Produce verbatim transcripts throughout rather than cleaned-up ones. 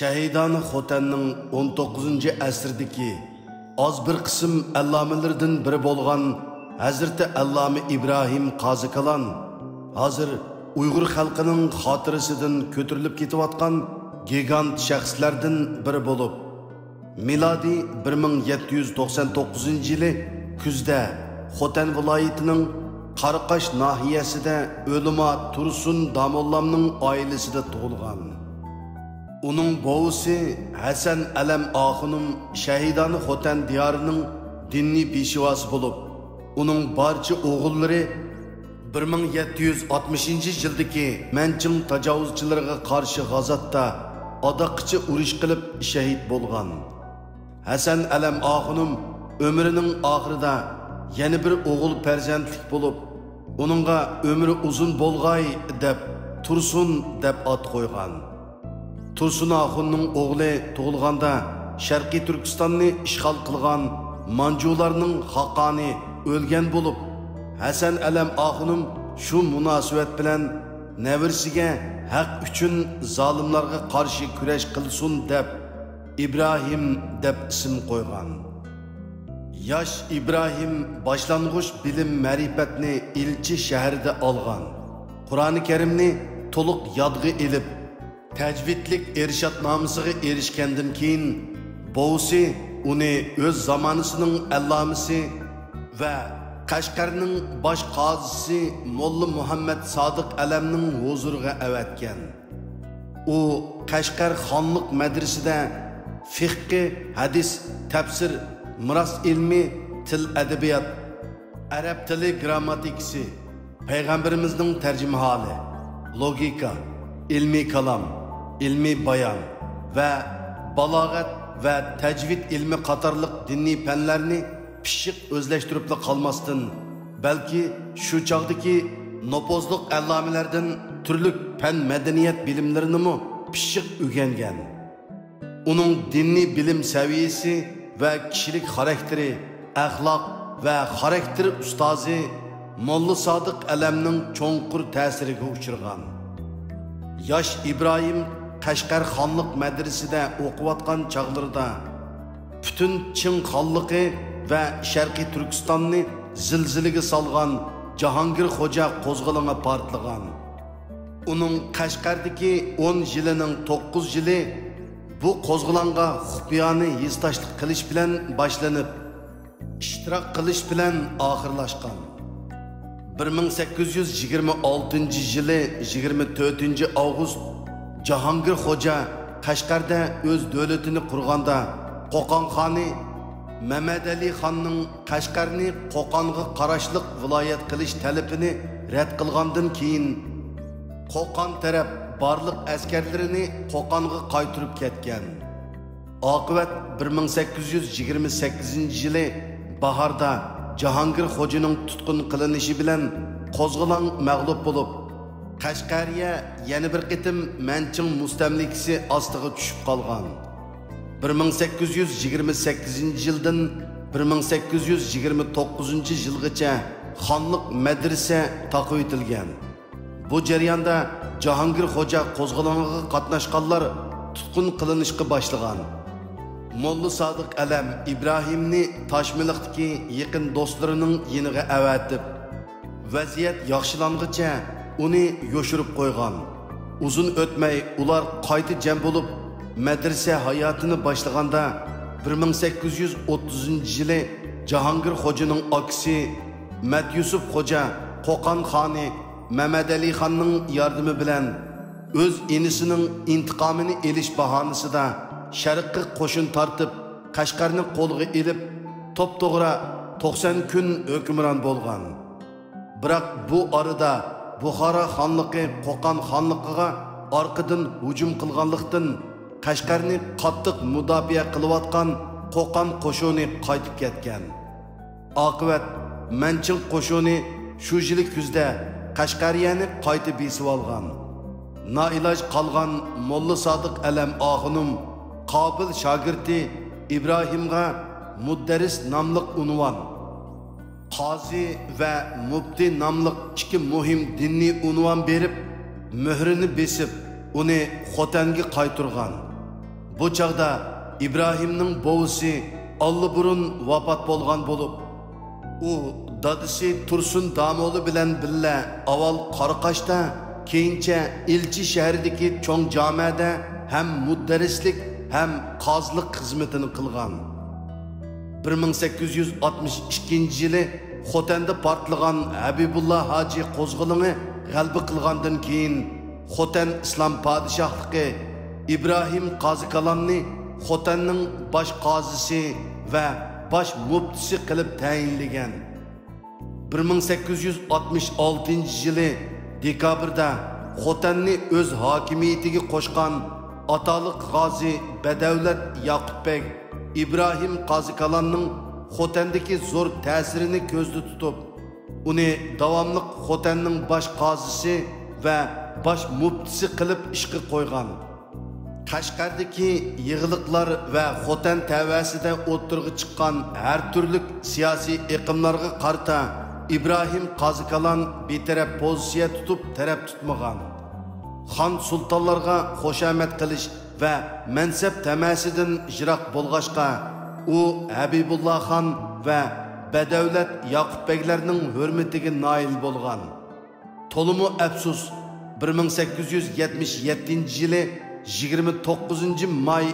شەھىدانە خوتەننىڭ ئون توققۇزىنچى ئەسىردىكى ئاز بىر قىسىم ئەللامىلىرىدىن بىرى بولغان ھەزرىتى ئەللامە ئىبراھىم قازى كالان ھازىر ئۇيغۇر خەلقىنىڭ خاتىرىسىدىن كۆتۈرۈلۈپ كېتىۋاتقان گىگانت شەخسلەردىن بىرى بولۇپ، مىلادىي بىر مىڭ يەتتە يۈز توقسان توققۇزىنچى يىلى كۈزدە خوتەن ۋىلايىتىنىڭ قاراقاش ناھىيەسىدە ئۆلىما تۇرسۇن داموللامنىڭ ئائىلىسىدە تۇغۇلغان. ئۇنىڭ بوۋىسى ھەسەن ئەلەم ئاخۇنۇم شەھىدانە خوتەن دىيارىنىڭ دىنىي پېشۋاسى بولۇپ، ئۇنىڭ بارچە ئوغۇللىرى بىر مىڭ يەتتە يۈز ئاتمىشىنچى يىلدىكى مەنچىڭ تاجاۋۇزچىلىرىغا قارشى غازاتتا ئاداققىچە ئۇرۇش قىلىپ شەھىت بولغان. ھەسەن ئەلەم ئاخۇنۇم ئۆمرىنىڭ ئاخىرىدا يەنە بىر ئوغۇل پەرزەنتلىك بولۇپ، ئۇنىڭغا ئۆمرى ئۇزۇن بولغاي دەپ تۇرسۇن دەپ ئات قويغان. تۇرسۇن ئاخۇننىڭ ئوغلى تۇغۇلغاندا شەرقىي تۈركىستاننى ئىشغال قىلغان مانجۇلارنىڭ خاقانى ئۆلگەن بولۇپ، ھەسەن ئەلەم ئاخۇنۇم شۇ مۇناسىۋەت بىلەن نەۋرىسىگە ھەق ئۈچۈن زالىملارغا قارشى كۈرەش قىلسۇن دەپ ئىبراھىم دەپ ئىسىم قويغان. ياش ئىبراھىم باشلانغۇچ بىلىم-مەرىپەتنى ئىلچى شەھىرىدە ئالغان. قۇرئانى كەرىمنى تولۇق يادغا ئېلىپ، تەجۋىدلىك ئىرشادنامىسىغا ئېرىشكەندىن كېيىن، بوۋىسى ئۇنى ئۆز زامانىسىنىڭ ئەللامىسى ۋە قەشقەرنىڭ باش قازىسى موللا مۇھەممەد سادىق ئەلەمنىڭ ھۇزۇرىغا ئەۋەتكەن. ئۇ قەشقەر خانلىق مەدرىسىدە فىققى، ھەدىس، تەپسىر، مىراس ئىلمى، تىل-ئەدەبىيات، ئەرەب تىلى گرامماتىكىسى، پەيغەمبىرىمىزنىڭ تەرجىمىھالى، لوگىكا، ئىلمىي كالام، ئىلمىي بايان ۋە بالاغەت ۋە تەجۋىد ئىلمى قاتارلىق دىنىي پەنلەرنى پىششىق ئۆزلەشتۈرۈپلا قالماستىن، بەلكى شۇ چاغدىكى نوپۇزلۇق ئەللامىلەردىن تۈرلۈك پەن-مەدەنىيەت بىلىملىرىنىمۇ پىششىق ئۆگەنگەن. ئۇنىڭ دىنىي بىلىم سەۋىيەسى ۋە كىشىلىك خاراكتېرى، ئەخلاق ۋە خاراكتېر ئۇستازى موللا سادىق ئەلەمنىڭ چوڭقۇر تەسىرىگە ئۇچرىغان. ياش ئىبراھىم قەشقەر خانلىق مەدرىسىدە ئوقۇۋاتقان چاغلىرىدا، پۈتۈن چىڭ خانلىقى ۋە شەرقىي تۈركىستاننى زىلزىلىگە سالغان جاھانگىر خوجا قوزغىلىڭى پارتلىغان. ئۇنىڭ قەشقەردىكى ئون يىلىنىڭ توققۇز يىلى بۇ قوزغىلاڭغا خۇپىيانە ھېسداشلىق قىلىش بىلەن باشلىنىپ، ئىشتىراك قىلىش بىلەن ئاخىرلاشقان. بىر مىڭ سەككىز يۈز يىگىرمە ئالتىنچى يىلى يىگىرمە تۆتىنچى ئاۋغۇست جاھانگىر خوجا قەشقەردە ئۆز دۆلىتىنى قۇرغاندا، قوقان خانى مەمەدئەلى خاننىڭ قەشقەرنى قوقانغا قاراشلىق ۋىلايەت قىلىش تەلىپىنى رەت قىلغاندىن كېيىن، قوقان تەرەپ بارلىق ئەسكەرلىرىنى قوقانغا قايتۇرۇپ كەتكەن. ئاقىۋەت بىر مىڭ سەككىز يۈز يىگىرمە سەككىزىنچى يىلى باھاردا جاھانگىر خوجىنىڭ تۇتقۇن قىلىنىشى بىلەن قوزغىلاڭ مەغلۇپ بولۇپ، قەشقەرىيە يەنە بىر قېتىم مەنچىڭ مۇستەملىكىسى ئاستىغا چۈشۈپ قالغان. بىر مىڭ سەككىز يۈز يىگىرمە سەككىزىنچى يىلدىن بىر مىڭ سەككىز يۈز يىگىرمە توققۇزىنچى يىلغىچە خانلىق مەدرىسە تاقىۋېتىلگەن. بۇ جەرياندا جاھانگىر خوجا قوزغىلىڭىغا قاتناشقانلار تۇتقۇن قىلىنىشقا باشلىغان. موللا سادىق ئەلەم ئىبراھىمنى تاشمىلىقتىكى يېقىن دوستلىرىنىڭ يېنىغا ئەۋەتىپ، ۋەزىيەت ياخشىلانغىچە ئۇنى يوشۇرۇپ قويغان. ئۇزۇن ئۆتمەي ئۇلار قايتا جەم بولۇپ، مەدرىسە ھاياتىنى باشلىغاندا، بىر مىڭ سەككىز يۈز ئوتتۇزىنچى يىلى جاھانگىر خوجىنىڭ ئاكىسى مەديۈسۈپ خوجا قوقان خانى مەمەدئەلى خاننىڭ ياردىمى بىلەن ئۆز ئىنىسىنىڭ ئىنتىقامىنى ئېلىش باھانىسىدا شەرققە قوشۇن تارتىپ، قەشقەرنى قولغا ئېلىپ، توپتوغرا توقسان كۈن ھۆكۈمران بولغان. بىراق بۇ ئارىدا بۇخارا خانلىقى قوقان خانلىقىغا ئارقىدىن ھۇجۇم قىلغانلىقتىن، قەشقەرنى قاتتىق مۇداپىئە قىلىۋاتقان قوقان قوشۇنى قايتىپ كەتكەن. ئاقىۋەت مەنچىڭ قوشۇنى شۇ يىلى كۈزدە قەشقەرىيەنى قايتا بېسىۋالغان. نائىلاج قالغان موللا سادىق ئەلەم ئاخۇنۇم قابىل شاگىرتى ئىبراھىمغا مۇدەررىس ناملىق ئۇنۋان، قازى ۋە مۇپتى ناملىق ئىككى مۇھىم دىنىي ئۇنۋان بېرىپ، مۆھرىنى بېسىپ، ئۇنى خوتەنگە قايتۇرغان. بۇ چاغدا ئىبراھىمنىڭ بوۋىسى ئاللىبۇرۇن ۋاپات بولغان بولۇپ، ئۇ دادىسى تۇرسۇن داموللا بىلەن بىللە ئاۋۋال قاراقاشتا، كېيىنچە ئىلچى شەھىرىدىكى چوڭ جامەدە ھەم مۇدەررىسلىك ھەم قازىلىق خىزمىتىنى قىلغان. بىر مىڭ سەككىز يۈز ئاتمىش ئىككىنچى يىلى خوتەندە پارتلىغان ھەبىبۇللا ھاجى قوزغىلىڭى غەلىبە قىلغاندىن كېيىن، خوتەن ئىسلام پادىشاھلىقى ئىبراھىم قازىكالاننى خوتەننىڭ باش قازىسى ۋە باش مۇپتىسى قىلىپ تەيىنلىگەن. بىر مىڭ سەككىز يۈز ئاتمىش ئالتىنچى يىلى دېكابىردا خوتەننى ئۆز ھاكىمىيىتىگە قوشقان ئاتالىق غازى بەدەۋلەت ياقۇپ بەگ ئىبراھىم قازىكالاننىڭ خوتەندىكى زور تەسىرىنى كۆزدە تۇتۇپ، ئۇنى داۋاملىق خوتەننىڭ باش قازىسى ۋە باش مۇپتىسى قىلىپ ئىشقا قويغان. قەشقەردىكى يىغىلىقلار ۋە خوتەن تەۋەسىدە ئوتتۇرىغا چىققان ھەر تۈرلۈك سىياسىي ئېقىملارغا قارىتا ئىبراھىم قازىكالان بىتەرەپ پوزىتسىيە تۇتۇپ تەرەپ تۇتمىغان. خان سۇلتانلارغا خۇشامەت قىلىش ۋە مەنسەپ تەمەسىدىن يىراق بولغاچقا، ئۇ ھەبىبۇللا خان ۋە بەدەۋلەت ياقۇپ بەگلەرنىڭ ھۆرمىتىگە نائىل بولغان. تولىمۇ ئەپسۇس، بىر مىڭ سەككىز يۈز يەتمىش يەتتىنچى يىلى يىگىرمە توققۇزىنچى ماي،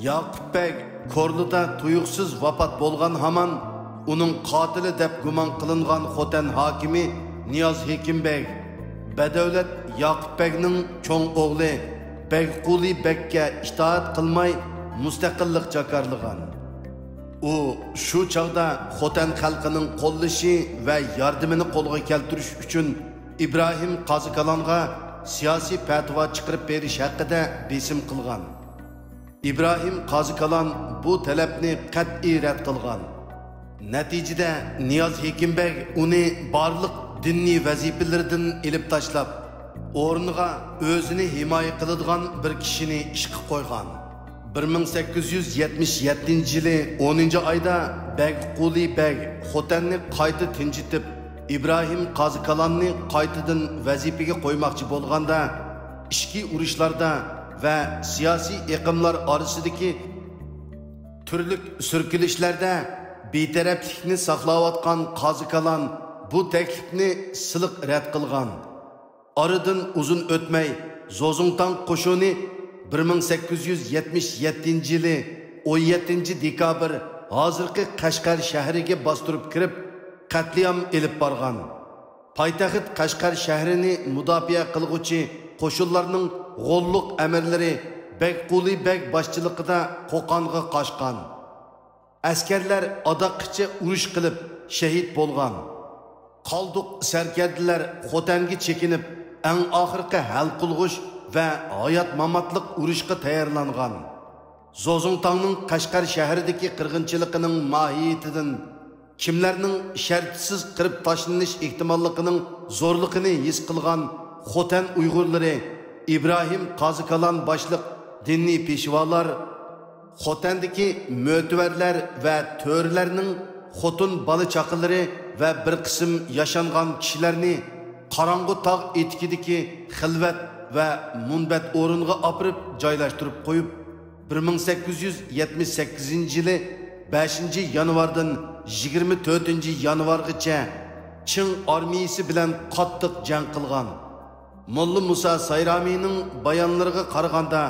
ياقۇپ بەگ كورلىدا تۇيۇقسىز ۋاپات بولغان ھامان، ئۇنىڭ قاتىلى دەپ گۇمان قىلىنغان خوتەن ھاكىمى نىياز ھېكىم بەگ بەدەۋلەت ياقۇپ بەگنىڭ چوڭ ئوغلى بەگقۇلى بەگكە ئىتائەت قىلماي، مۇستەقىللىق جاكارلىغان. ئۇ شۇ چاغدا خوتەن خەلقىنىڭ قوللىشى ۋە ياردىمىنى قولغا كەلتۈرۈش ئۈچۈن ئىبراھىم قازىكالانغا سىياسىي پەتىۋا چىقىرىپ بېرىش ھەققىدە بېسىم قىلغان. ئىبراھىم قازىكالان بۇ تەلەپنى قەتئىي رەت قىلغان. نەتىجىدە، نىياز ھېكىم بەگ ئۇنى بارلىق دىنىي ۋەزىپىلىرىدىن ئېلىپ تاشلاپ، ئورنىغا ئۆزىنى ھىمايە قىلىدىغان بىر كىشىنى ئىشقا قويغان. بىر مىڭ سەككىز يۈز يەتمىش يەتتىنچى يىلى ئونىنچى ئايدا بەگقۇلى بەگ خوتەننى قايتا تىنچىتىپ، ئىبراھىم قازىكالاننى قايتىدىن ۋەزىپىگە قويماقچى بولغاندا، ئىچكى ئۇرۇشلاردا ۋە سىياسىي ئېقىملار ئارىسىدىكى تۈرلۈك سۈركىلىشلەردە بىتەرەپلىكنى ساقلاۋاتقان قازىكالان بۇ تەكلىپنى سىلىق رەت قىلغان. ئارىدىن ئۇزۇن ئۆتمەي، زوزۇڭتاڭ قوشۇنى بىر مىڭ سەككىز يۈز يەتمىش يەتتىنچى يىلى ئون يەتتىنچى دېكابىر ھازىرقى قەشقەر شەھىرىگە باستۇرۇپ كىرىپ، قەتلىئام ئېلىپ بارغان. پايتەخت قەشقەر شەھىرىنى مۇداپىئە قىلغۇچى قوشۇنلارنىڭ غوللۇق ئەمىرلىرى بەگقۇلى بەگ باشچىلىقىدا قوقانغا قاچقان. ئەسكەرلەر ئاداققىچە ئۇرۇش قىلىپ شېھىت بولغان. قالدۇق سەركەردىلەر خوتەنگە چېكىنىپ، ئەڭ ئاخىرقى ھەل قىلغۇچ ۋە ھايات-ماماتلىق ئۇرۇشقا تەييارلانغان. زوزۇڭتاڭنىڭ قەشقەر شەھىرىدىكى قىرغىنچىلىقىنىڭ ماھىيىتىدىن، كىملەرنىڭ شەرتسىز قىرىپ تاشلىنىش ئېھتىماللىقىنىڭ زورلۇقىنى ھېس قىلغان خوتەن ئۇيغۇرلىرى ئىبراھىم قازىكالان باشلىق دىنىي پېشۋالار، خوتەندىكى مۆتىۋەرلەر ۋە تۆرىلەرنىڭ خوتۇن بالا-چاقىلىرى ۋە بىر قىسىم ياشانغان كىشىلەرنى قاراڭغۇ تاغ ئېتىكىدىكى خىلۋەت ۋە مۇنبەت ئورۇنغا ئاپىرىپ جايلاشتۇرۇپ قويۇپ، بىر مىڭ سەككىز يۈز يەتمىش سەككىزىنچى يىلى بەشىنچى يانۋاردىن يىگىرمە تۆتىنچى يانۋارغىچە چىڭ ئارمىيىسى بىلەن قاتتىق جەڭ قىلغان. موللا مۇسا سايرامىنىڭ بايانلىرىغا قارىغاندا،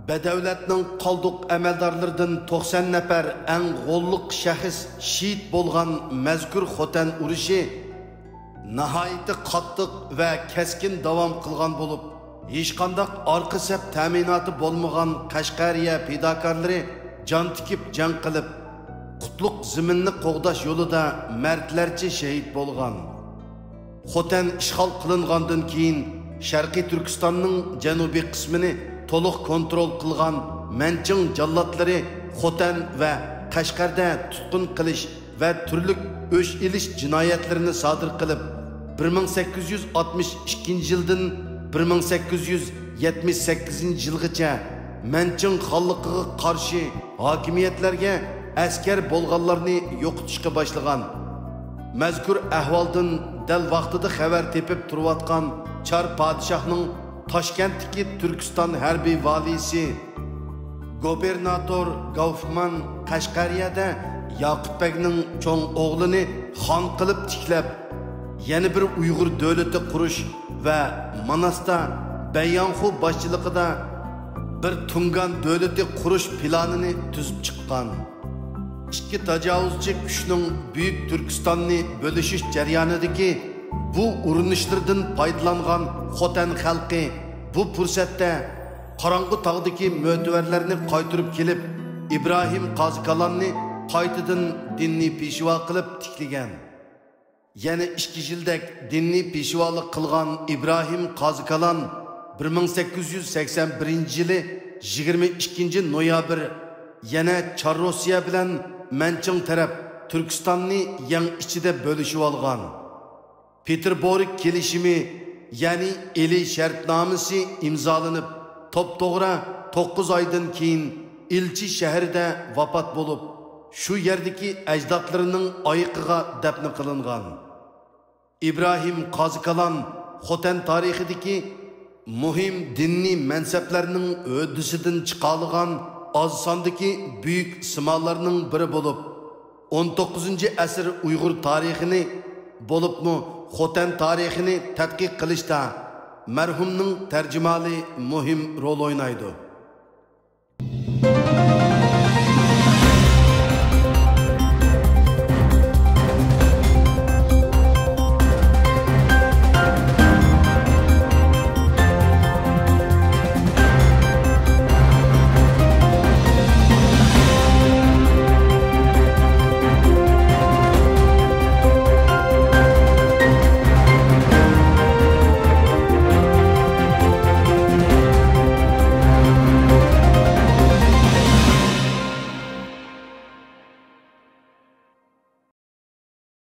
بەدەۋلەتنىڭ قالدۇق ئەمەلدارلىرىدىن توقسان نەپەر ئەڭ غوللۇق شەخس شېھىت بولغان مەزكۇر خوتەن ئۇرۇشى ناھايىتى قاتتىق ۋە كەسكىن داۋام قىلغان بولۇپ، ھېچقانداق ئارقا سەپ تەمىناتى بولمىغان قەشقەرىيە پىداكارلىرى جان تىكىپ جەڭ قىلىپ، قۇتلۇق زېمىننى قوغداش يولىدا مەردلەرچە شېھىت بولغان. خوتەن ئىشغال قىلىنغاندىن كېيىن، شەرقىي تۈركىستاننىڭ جەنۇبىي قىسمىنى تولۇق كونترول قىلغان مەنچىڭ جاللاتلىرى خوتەن ۋە قەشقەردە تۇتقۇن قىلىش ۋە تۈرلۈك ئۆچ ئېلىش جىنايەتلىرىنى سادىر قىلىپ، بىر مىڭ سەككىز يۈز ئاتمىش ئىككىنچى يىلدىن بىر مىڭ سەككىز يۈز يەتمىش سەككىزىنچى يىلغىچە مەنچىڭ خانلىقىغا قارشى ھاكىمىيەتلەرگە ئەسكەر بولغانلارنى يوقىتىشقا باشلىغان. مەزكۇر ئەھۋالدىن دەل ۋاقتىدا خەۋەر تېپىپ تۇرۇۋاتقان چار پادىشاھنىڭ تاشكەنتتىكى تۈركىستان ھەربىي ۋالىيسى گوبېرناتور گاۋفمان قەشقەرىيەدە ياقۇپ بەگنىڭ چوڭ ئوغلىنى خان قىلىپ تىكلەپ، يەنە بىر ئۇيغۇر دۆلىتى قۇرۇش ۋە ماناستا بەيياڭخۇ باشچىلىقىدا بىر تۇڭگان دۆلىتى قۇرۇش پىلانىنى تۈزۈپ چىققان. ئىككى تاجاۋۇزچى كۈچنىڭ بۈيۈك تۈركىستاننى بۆلۈشۈش جەريانىدىكى بۇ ئۇرۇنۇشلىرىدىن پايدىلانغان خوتەن خەلقى بۇ پۇرسەتتە قاراڭغۇ تاغدىكى مۆتىۋەرلەرنى قايتۇرۇپ كېلىپ، ئىبراھىم قازى كالاننى قايتىدىن دىنىي پېشۋا قىلىپ تىكلىگەن. يەنە ئىككى يىلدەك دىنىي پېشۋالىق قىلغان ئىبراھىم قازى كالان بىر مىڭ سەككىز يۈز سەكسەن بىرىنچى يىلى يىگىرمە ئىككىنچى نويابىر يەنە چار روسىيە بىلەن مەنچىڭ تەرەپ تۈركىستاننى يەڭ ئىچىدە بۆلۈشۈۋالغان. پېتېربورگ كېلىشىمى، يەنى ئىلى شەرتنامىسى ئىمزالىنىپ، توپتوغرا توققۇز ئايدىن كېيىن ئىلچى شەھىرىدە ۋاپات بولۇپ، شۇ يەردىكى ئەجدادلىرىنىڭ ئايىقىغا دەپنە قىلىنغان. ئىبراھىم قازى كالان خوتەن تارىخىدىكى مۇھىم دىنىي مەنسەپلەرنىڭ ھۆددىسىدىن چىقالىغان ئاز ساندىكى بۈيۈك سىمالارنىڭ بىرى بولۇپ، ئون توققۇزىنچى ئەسىر ئۇيغۇر تارىخىنى، بولۇپمۇ خوتەن تارىخىنى تەتقىق قىلىشتا مەرھۇمنىڭ تەرجىمىھالى مۇھىم رول ئوينايدۇ.